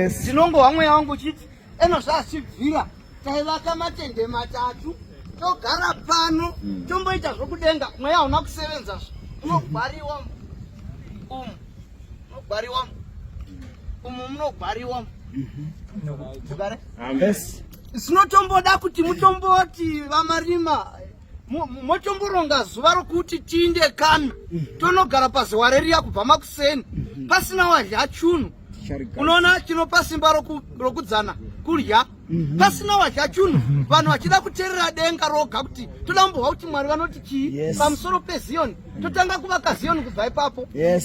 Ndinongohwa mweya wangu uchiti eno zvazvibvira taivaka matende matatu togara pano tomboita zvokudenga mweya hauna kusevenzazve unogwariwa umu unogwariwa umu munogwariwa Mugare? Yes. Sinotomboda kuti mutomboti vamarima motomboronga zuva rokuti tiinde kami tonogara pazuva reriya kubva makuseni pasina wadya chunhu unoona chinopa simba rokudzana kurya mhm. pasina wadya chunhu vanhu vachida kuterera denga roga kuti toda kumbohwa kuti mwari vanoti chii pamusoro peziyoni totanga kuvaka ziyoni kubva ipapo eh?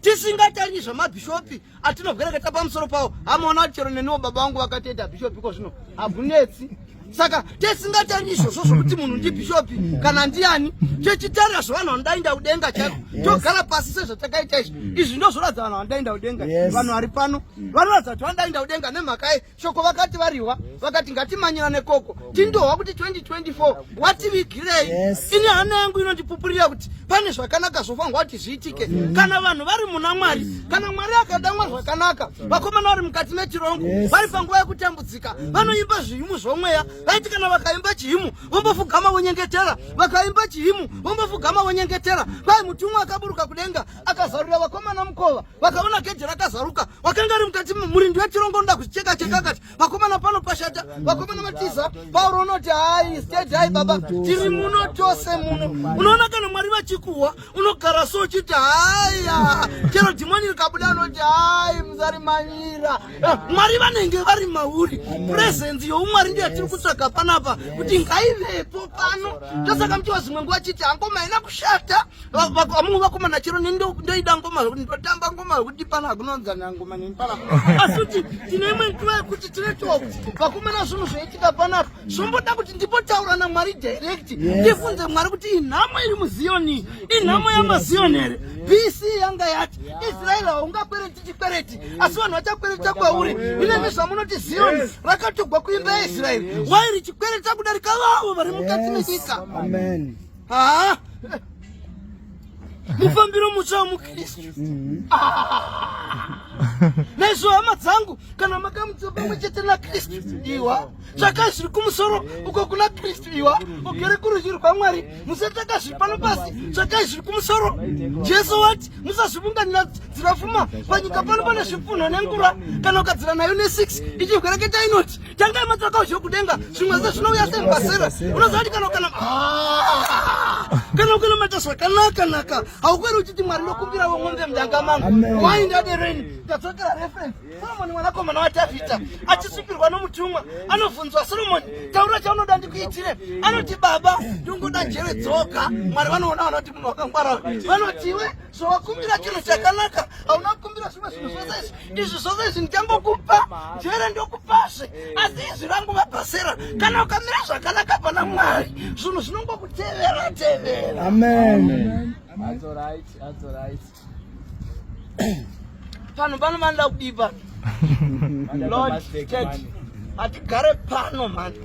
tisingatanyi zvamabhishopi atinobwereketa pamusoro pawo amaona kuti chero neniwo baba vangu vakatoita bhishopi ko zvino habunetsi saka tisingatani izvozvo zvokuti munhu ndibhishopi kana ndiani tichitarira zvevanhu vanodainda kudenga chaiko togara pasi sezvatakaita izvi izvi ndozvoratidza vanhu vanodainda kudenga vanhu vari pano vanoratidza kuti vanodainda kudenga nemhaka ye shoko vakati variwa vakati ngatimanyirane koko tindohwa kuti 2024 wativigirei ini hana yangu inondipupurira kuti pane zvakanaka zvofanirwa kuti zviitike kana vanhu vari muna mwari kana mwari akadamwa zvakanaka vakomana vari mukati metirongo vari panguva yekutambudzika vanoimba zvihimu zvomweya vaiti kana vakaimba chihimu vombofugama vonyengetera vakaimba chihimu vombofugama vonyengetera kwai mutumwa akaburuka kudenga akazarurira vakomana mukova vakaona geji rakazaruka wakanga ari mukati murindi wetirongo unoda kucheka cheka akati vakomana pano pashata vakomana vatiza pauro unoti hai stage hai baba tiri muno tose muno unoona kana mwari vachikuhwa unogara so uchiti haya chero dhimoni rikabuda unoti hai musarimanyira eh, mwari vanenge vari mauri presence youmwari ndiyo yatiri kutsvaga panapa kuti ngaivepo pano ndosaka muchiwa zvimwe nguva chiti hangoma haina kushata Vamwe vakomana chero neni ndoida ngoma zvekuti ndotamba ngoma zvekuti pana hakunonzana ngoma neni panapa asi kuti tine imwe nguva yekuti tinoitiwa kuti vakomana zvinhu zvoitika panapa zvomboda kuti ndimbotaura namwari direct ndibvunze mwari kuti inhamo iri muziyoni inhamo yamaziyoni here bc yanga yati israeri haungakwereti chikwereti asi vanhu vachakwereta kwauri inemi zvamunoti ziyoni rakatogwa kuimba yaisraeri wai richikwereta kudarika vavo vari mukati menyika Amen. Ah! mufambiro mutsva wemukristu mm-hmm. ah! naizvo hama dzangu kana makamutswa pamwe chete nakristu iwa tsvakai zviri kumusoro uko kuna kristu iwa ugere kurudyi rwamwari musatsvaka zviri pano pasi tsvakai zviri kumusoro jesu wati musazvivunganira dzirafuma panyika pano pane zvipfunho nengura kana ukadzira nayo ne6 ichihwereketa inoti tangai matsvaka uzhe kudenga zvimwe zvese zvinouya sembasera unoziva kuti kana kana ah! kana ukanamata zvakanaka naka haukweri uchiti mwari ndokumbirawo mombe mudanga mangu wai ndadereni ndadzokera reference solomoni mwanakomana wadhavhidha achisvikirwa nomutumwa anobvunzwa solomoni taura chaunoda ndikuitire anoti baba ndongoda njere dzoga mwari vanoona vanoti munhu wakangwara vanotiwe zvawakumbira chinhu chakanaka hauna kukumbira zvimwe zvinhu zvose izvi izvi zvose izvi ndichangokupa njere ndokupazve asi izwi rangu vabhasera kana ukamira zvakanaka pana mwari zvinhu zvinongokutevera tevera amen pano pano vanoda kudii pano lord church hatigare pano mhani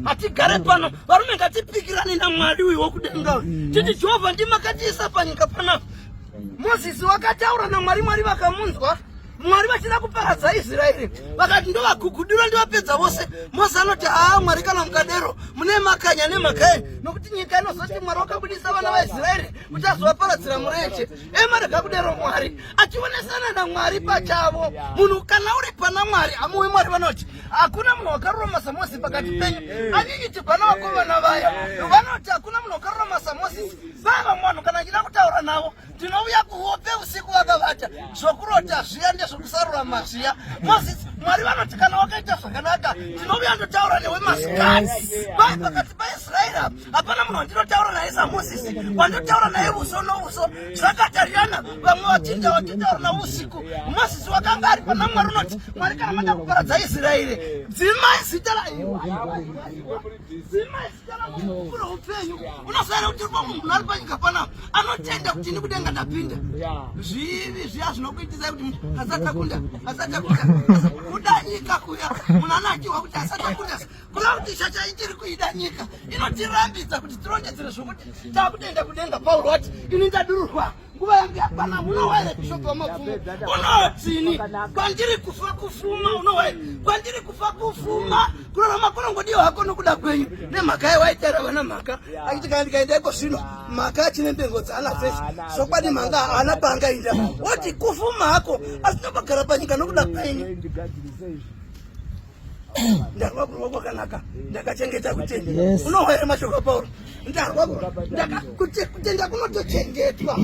hatigare pano varume ngatipikirane namwari uyu wokudenga uyu titi jehovha ndimakatiisa panyika panapa mozisi wakataura namwari mwari vakamunzwa mwari vachida kuparadza israeri vakati ndovagugudura ndovapedza vose mose anoti haa mwari kana mukadero mune makanya nemhaka yenyu nokuti nyika inozoti mwari wakabudisa vana vaisraeri kuti azovaparadzira murenje emarega kudero mwari achionesana namwari pachavo munhu kana uri pana mwari amuwe mwari vanoti hakuna munhu wakarurama samosi pakati penyu anyinyiti vana vakomana vaya vanoti hakuna munhu wakarurama samosisi vaya vamwe vanhu kana ndida kutaura navo ndinouya kuhope usiku vakavata zvokurota zviya ndezvokusarurama zviya mozisi mwari vanoti kana wakaita zvakanaka ndinouya ndotaura newe masikati kwai pakati paisraeri apa hapana munhu wandinotaura naye samozisi wandinotaura naye uso nouso zvakatarirana vamwe vachinja vachitaura navo usiku mozisi wakanga ari pana mwari unoti mwari kana mada kuparadza israeri dzimai zita raiwa dzimai zita ramukuru upenyu unofanira kuti uripo munhu ari panyika panapa anotenda kuti ini kudenga ndapinda zvivi zviya zvinokuitisai kuti munhu asati akunda asati akunda kuda nyika kuya munhu anakiwa kuti asati akunda Kuda kuti chacha ichiri kuida nyika inotirambidza kuti tirondedzere zvokuti takutoenda kudenga. Pauro wati ini ndadururwa nguva yangu yakwana. Unowa here bishop wamapfumo? Unotini kwandiri kufa kufuma? Unowa here kwandiri kufa kufuma? Kurarama kunongodiwa hako nokuda kwenyu. Nemhaka yewaitaira vana mhaka achiti kana ndikaenda iko zvino mhaka achine mbengo dzaanadzo idzi zvokwadi mhanga haana paangainda woti kufuma hako asi ndopagara panyika nokuda kwenyu. Ndarwa kurwa kwakanaka, ndakachengeta kutenda. Unohwa here mashoko aPauro? Ndarwa kutenda kunotochengetwa,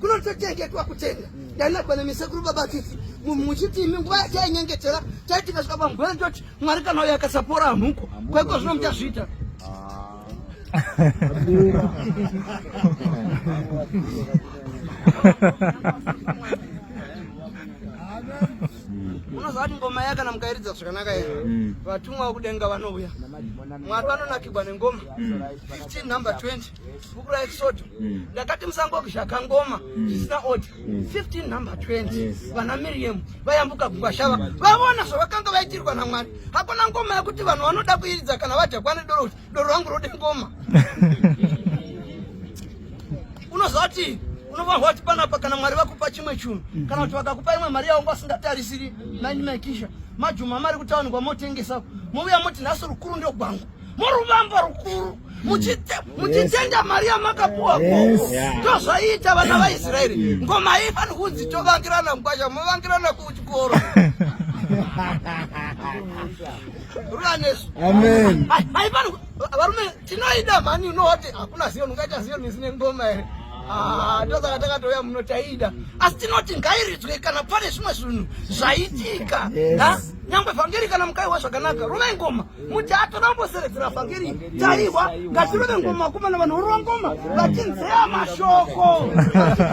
kunotochengetwa kutenda. Ndainakwa nemisekuru baba Tsitsi muchiti imi nguva yachainyengetera taiti kasvika pamugwere ndoti Mwari kana uyo akasapora hamhuko kwaiko zvino muchazviita. Unoziva kuti ngoma iya kana mukairidza zvakanaka here, vatumwa vokudenga vanouya. Mwari vanonakigwa nengoma. 15 number 20 bhuku raExodo. Ndakati musangozhaka ngoma zvisina order. 15 number 20 vana Miriam vayambuka gungwa shava vaona zvavakanga vaitirwa naMwari. Hakuna ngoma yekuti vanhu vanoda kuiridza kana vadhakwa nedoro kuti doro rangu rode ngoma. Unoziva kuti unofanirwa kuti panapa kana Mwari vakupa chimwe chinhu kana kuti vakakupa imwe mari yaunga usingatarisiri nainimaikisha majuma mari kutauni kwamotengesa mouya moti nhasi rukuru ndogwangu moruvamba rukuru muchitenda mari yamakapuwa koko. Ndozvaiita vana vaIsraeri. Ngoma haifaniri kunzi tovangirana mukwasha, movangirana kuchikoro. Ruanesu. Amen. Haifani varume tinoida mhani unoti hakuna Ziyoni, ungaita Ziyoni isine ngoma here? Ah, ndosaka takatouya muno taida. Asi tinoti ngairidzwe kana pane zvimwe zvinhu zvaitika. Ha? Nyangwe vhangeri kana mukaiwa zvakanaka, rovai ngoma. Muti atoda kumboseredzera vhangeri taihwa, ngatirove ngoma vakomana, vanhu vorova ngoma vachinzeya mashoko.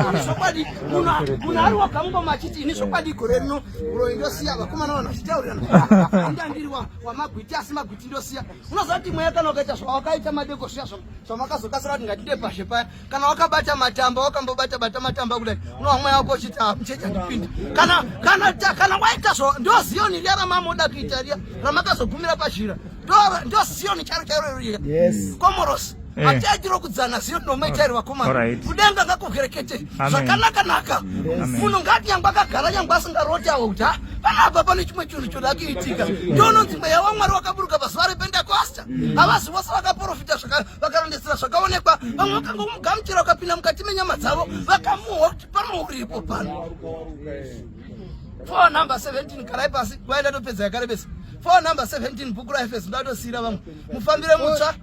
Ini zvokwadi munhu ari woga mungoma achiti ini zvokwadi gore rino uroyi ndosiya, vakomana vanhu vachitaurirana. Inda ndiri wamagwiti asi magwiti ndosiya. Unoziva kuti mweya kana ukaita zvawakaita madeko zviya zvamakazokasira kuti ngatinde pashe paya, kana wakabata matamba wakambobata bata matamba kudai, unowa mweya wako uchiti ah, muchechi handipindi. Kana kana kana waita zvo ndo Ziyoni riya ramamoda kuita riya ramakazogumira pazhira, ndo Ziyoni chairo chairo riya. Comoros hatiaitiro kudzana Ziyoni nomaita iri vakomana. Kudenga ngakuhwerekete zvakanaka naka. Munhu ngati nyangwe akagara nyangwe asingaroti awo kuti ha panapa pane chimwe chinhu choda kuitika. Ndononzi mweya waMwari wakaburuka pazuva rePentekosta. Havazi vose vakaprofita vakarondedzera zvakaonekwa. Vamwe vakangomugamuchira vakapinda mukati menyama dzavo vakamuhwa kuti pano uripo pano. 4 number 17 garai pasi vaenda topedza yakarebesa. 4 number 17 bhuku raEfeso ndatosiyira vamwe. Mufambire mutsva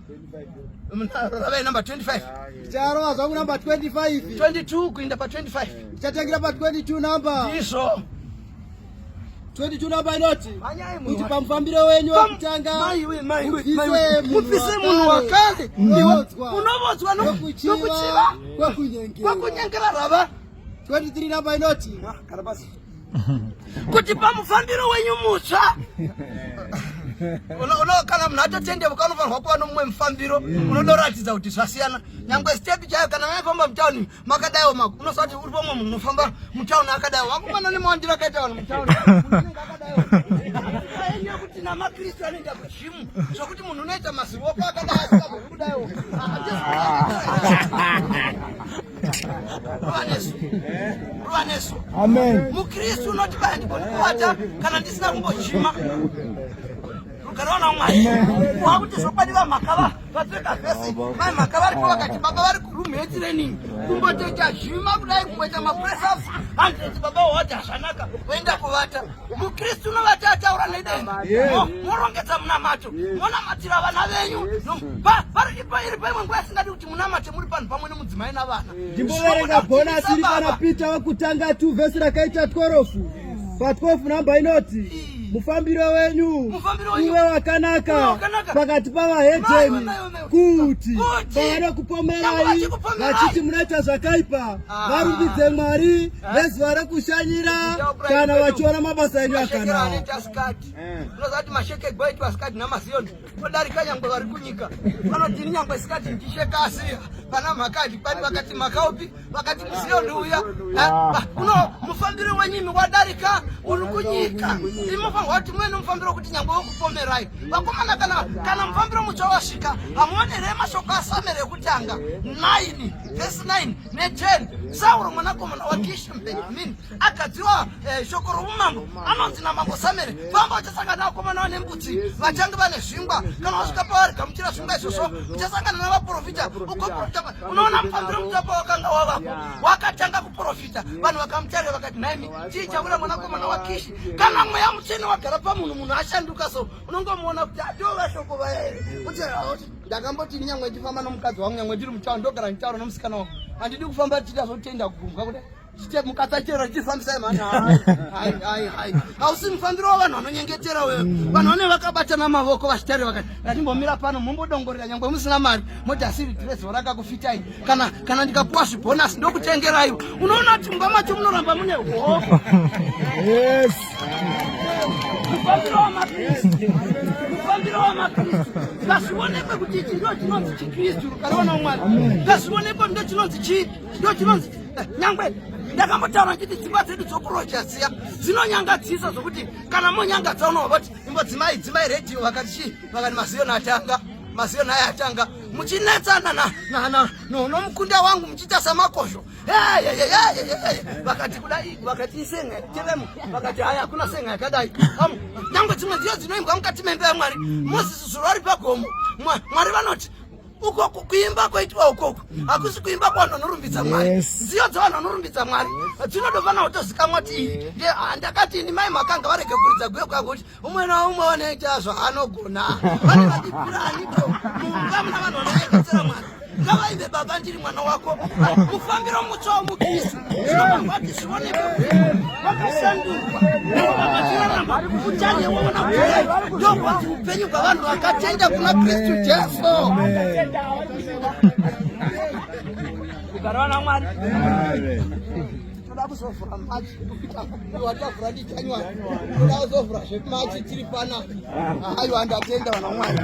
ravai number 25. Ndicharova zvangu number 25. 22 kuinda pa 25. Ndichatangira pa 22 number. Ndizvo. 22 number inoti kuti pamufambiro wenyu wekutanga mubvise munhu wakare unovodzwa nokuchiva kwekunyengera rava. 23 number inoti kuti pamufambiro wenyu mutsva kana munhu atotendeuka unofanirwa kuva nomumwe mufambiro unodoratidza kuti zvasiyana. Nyangwe step chayo kana maifamba mutauni makadaiwo mako unoziva kuti uri pamwe munhu unofamba mutauni akadaiwo vakomana nemawandiro akaita vanhu mutauni unenge akadaiwo kuti namakristu anoenda kujimu zvokuti munhu unoita maziwoko akadai asingagoni kudaiwo. Ruvanesu, ruvanesu. Amen. Mukristu unoti baya ndigoni kuvata kana ndisina kumbojima. Rugare wana Mwari. Wakuti zvokwadi vamhaka vapfeka vhesi, mai mhaka varipo vakati baba vari kuroom yetraining kumbotoita zvima kudai kumboita mapress ups 100 baba wawati hazvanaka voenda kuvata. Mukristu unovata ataura nedenga. Morongedza munamato, monamatira vana venyu. Iri paimwe nguva yasingadi kuti munamate muri panhu pamwe nemudzimai navana. Ndimboverenga bonus iri pana Peter wekutanga 2 vhesi rakaita 12. Pa 12 namba inoti mufambiro wenyu uve wakanaka pakati pavahedheni, kuti pavanokupomerai vachiti munoita zvakaipa varumbidze Mwari nezuva rekushanyira kana vachiona mabasa enyu akanaka. Unoziva kuti masheke gwaitwa sikati namasiyoni odarika nyangwe vari kunyika vanoti ini nyangwe sikati ndichisheka asi pana mhaka kwani vakati mhaka upi vakati musiyoni uya uno mufambiro wenyimi wadarika Uri kunyika. Imofanirwa kuti muve nomufambiro wekuti nyangwe wokupomerai. Vakomana kana kana mufambiro mutsva wasvika, hamuone here mashoko aSamueri ekutanga 9 vhesi 9 ne10 Sauro mwanakomana waKishi muBhenjamini agadziwa eh, shoko roumambo anonzi namambo Samueri, famba uchasangana navakomana vane mbudzi vachange vane zvingwa. Kana wasvika pavari, gamuchira zvingwa izvozvo, uchasangana navaprofita ugoprofita. Unoona mufambiro mutsva pawakanga wavapo, wakatanga kuprofita, vanhu vakamutarira vakati, nhaimi, chii chawira mwanakomana waKishi? Kana mweya mutsvene wagara pamunhu, munhu ashanduka so unongomuona kuti atova shoko vaya here kuti ndakamboti nyangwe ndifamba nomukadzi wangu, nyangwe ndiri mutauni, ndogara nditaura nomusikana wangu, handidi kufamba tichita zvotenda kugumbwa kudai mukasachera tichifambisai mhani. Hai hai hai, hausi mufambiro wavanhu vanonyengetera wewe. Vanhu vane vakabatana mavoko vachitarira vakati, ngatimbomira pano, mumbodongorera nyangwe musina mari, moti asiri dhirezi rakakufitai, kana ndikapuwa zvibhonasi ndokutengeraiwo. Unoona kuti mumba macho munoramba mune hoko. Mufambiro wamakristu, mufambiro wamakristu, ngazvionekwe kuti ichi ndo chinonzi chikristu, rukariwana Mwari. Ngazvionekwe ndo chinonzi chii, ndo chinonzi. Nyangwe ndakambotaura ndichiti dzimba dzedu dzokuroja dziya dzinonyangadzisa zvokuti kana monyangadza unobva vati imbodzimai dzimai redhiyo, vakati chii, vakati maziyoni atanga, maziyoni aya atanga, muchinetsana nomukunda wangu muchiita samakosho, vakati kudai, vakati isenga teremu, vakati haya, hakuna senga yakadai. Nyangwe dzimwe nziyo dzinoimbwa mukati memba yaMwari. Mozisi zuva ari pagomo, Mwari vanoti uko kuimba koitwa ukoko hakusi kuimba kwavanhu vanorumbidza Mwari. Nziyo dzavanhu vanorumbidza Mwari dzinotofanira kutozikamwa kuti iyi. Ndakati ini mai makanga varege kuridza guyo kwangu kuti umwe naumwe vanoita zvaanogona, vane vadipuranipo mumba muna vanhu vanoyeketsera Mwari, ngavaimbe baba ndiri mwana wako. Mufambiro mutsva womukristu zvinofanirwa kuti zvionekwe kuti wakashandurwa vachirarama uchanye woona kuti ndokunzi upenyu hwavanhu vakatenda kuna Kristu Jesu. Kugara naMwari, toda kuzovhura March, watavhura ndiJanuary, toda kuzovhura zveMarch tiri pana. Aiwa, ndatenda vana Mwari.